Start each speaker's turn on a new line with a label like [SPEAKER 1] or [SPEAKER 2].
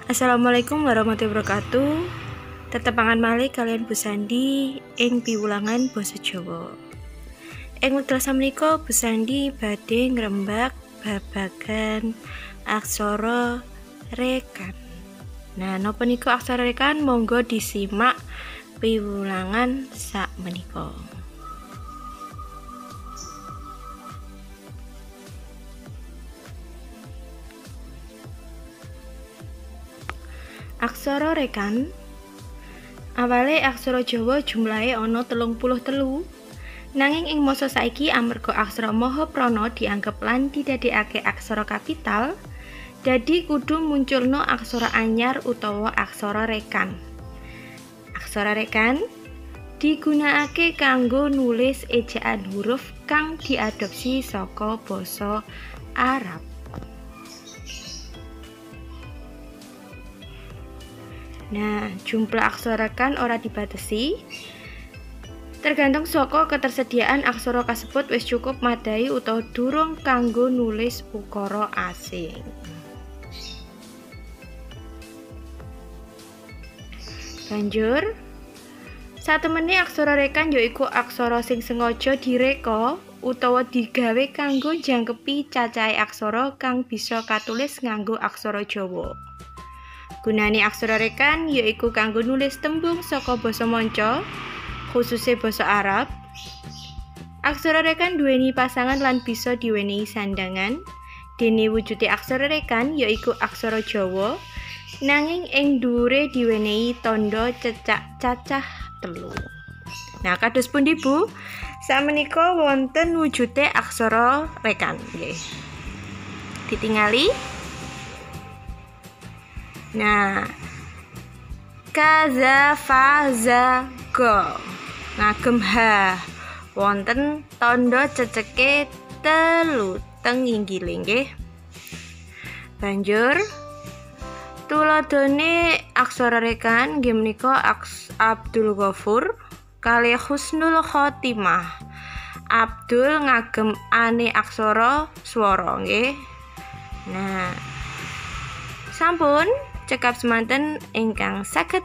[SPEAKER 1] Assalamualaikum warahmatullahi wabarakatuh. Tetepangan malih kalian Bu Sandi ing piwulangan basa Jawa. Ing wekdal samenika Bu Sandi badhe ngrembak babagan aksara rekan. Nah, napa niku aksara rekan? Monggo disimak piwulangan sakmenika. Aksara rekan awale aksara Jawa jumlahe ana 33. Nanging ing masa saiki amarga aksara mahaprana dianggep lan didadekake aksara kapital, dadi kudu munculna aksara anyar utawa aksara rekan. Aksara rekan digunakake kanggo nulis ejaan huruf kang diadopsi saka basa Arab. Nah, jumlah aksara rekan ora dibatasi. Tergantung saka ketersediaan aksara kasebut wis cukup madai utawa durung kanggo nulis ukara asing. Banjur, satemene aksara rekan yaiku aksara sing sengaja direka utawa digawe kanggo njangkepi cacahe aksara kang bisa katulis nganggo aksara Jawa. Gunane aksara rekan yaiku kanggo nulis tembung saka basa manca, khususe basa Arab. Aksara rekan duweni pasangan lan bisa diwenehi sandangan. Dene wujude aksara rekan yaiku aksara Jawa, nanging ing dhuwure diwenehi tandha cecak cacah telu. Nah, kados pundi Bu? Sakmenika wonten wujude aksara rekan nggih. Ditingali. Nah, kaza faza go ngagem h wonten tandha ceceke telu teng inggile nggih. Banjur tuladhane aksara rekan nggih menika Abdul Ghafur kalih Husnul Khotimah. Abdul ngagem ane aksara swara nggih. Nah, sampun cekap semanten ingkang saged